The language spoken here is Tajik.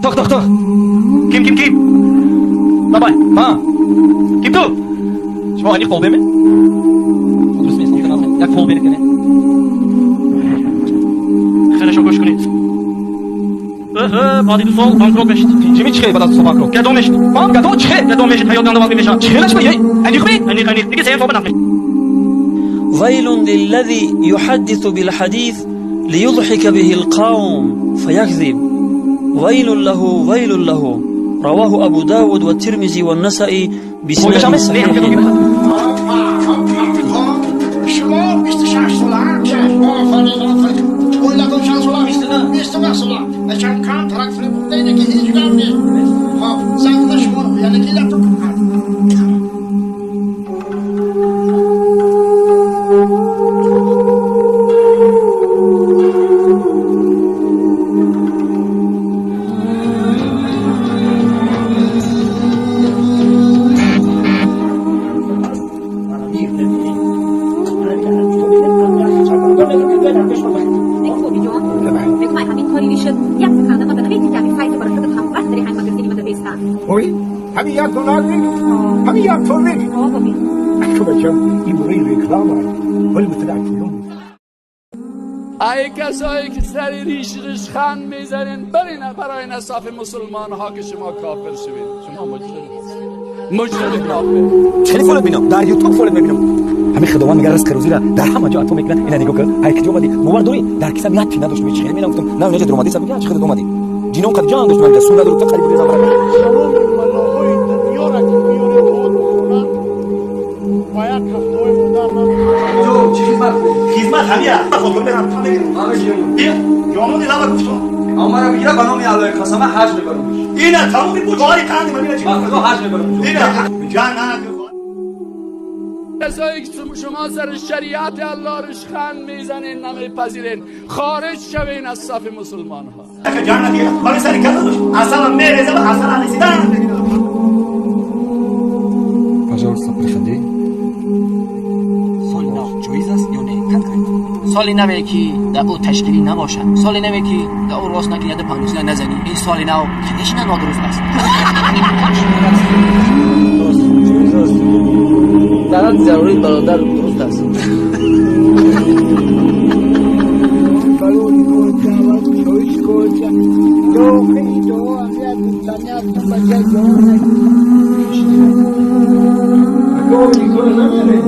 Тох, тох, тох. Ким, ким, ким? Давай. Ҳа. Ким ту? Шумо аниқ фолбеме? Дуруст мест, як фол беред кане. Хорошо, гӯш кунед. Ыҳы, баъди 2 сол банкрот мешид. Чими чихе баъд аз 2 сол банкрот? Гадо мешид. Ман гадо чихе? Гадо мешид, ҳаёт ганда вазъ мешавад. Чихелаш ба? Аниқ ме? Аниқ, аниқ. Дига сеюм сол ба нақл мешид. ويل للذي يحدث بالحديث ليضحك به القوم فيكذب، ويل له، ويل له. رواه أبو داود والترمذي والنسائي بسند صحيح. شما 26 ساله هم آفرین، آفرین. کلتون چند ساله؟ 29 ساله. چند کم ترک فریب بوده اینه که هیچ کم نیست. خب سنگ شما یعنی که لپتاپ. ҳамин як доллар, ҳамин як тоннеш. Аку бачам, ин барои реклама, вале мутааккилон. ای کسایی که سر ریش ریشخند میزنین، برین برای نصاف مسلمان ها که شما کافر شوید. شما مجرم، مجرم، کافر. خیلی فолет бинам, дар ютуб фолет мебинам. Ҳамин худованд мега ризқи рӯзиро дар ҳама ҷо ато мекунад. Ина нигоҳ кун, ай киҷо омадӣ? Бовар дорӣ, дар кисам як тина доштам. Хеле мерам, гуфтам, на неҷа дуромадӣ, саб чи хеле омадӣ. Ҷинон қад ҷан доштам, сум надорам, қариб резам. Тамоми малоҳои дунёра ки биёред, дуо бихонанд, ба як ҳафтаҳои модар намекунад. Чӣ хизмат? Хизмат ҳамия. Худгор мерам. Бия. Ҷомони лаба гуфтам. Амара бигира, ба номи Аллоҳи қасама, ҳаҷ мебарам. Ина тамоми буҷоҳои қанди ман ина чӣ? Ба худо, ҳаҷ мебарам. Ина ҷан на. کسایی که شما سر شریعت الله ریشخند میزنین، نمیپذیرین، خارج شوین از صف مسلمان ها. ҷан надига. Барои сари кала дошт. Асала мереза ва асала ресидан. Пожалуйста, приходи. Соли нав ҷоиз аст ё не? Конкретно соли наве ки дар ӯ ташкилӣ набошад, соли наве ки дар ӯ рост накунӣ, пангусина назанӣ, ин соли нав конечно нодуруст аст. Ҷоиз аст. Дар ҳадди зарурӣ, бародар, дуруст аст. Балои кор чоиш кор дохили дуо амният амният бача дуо. Ако никола намере.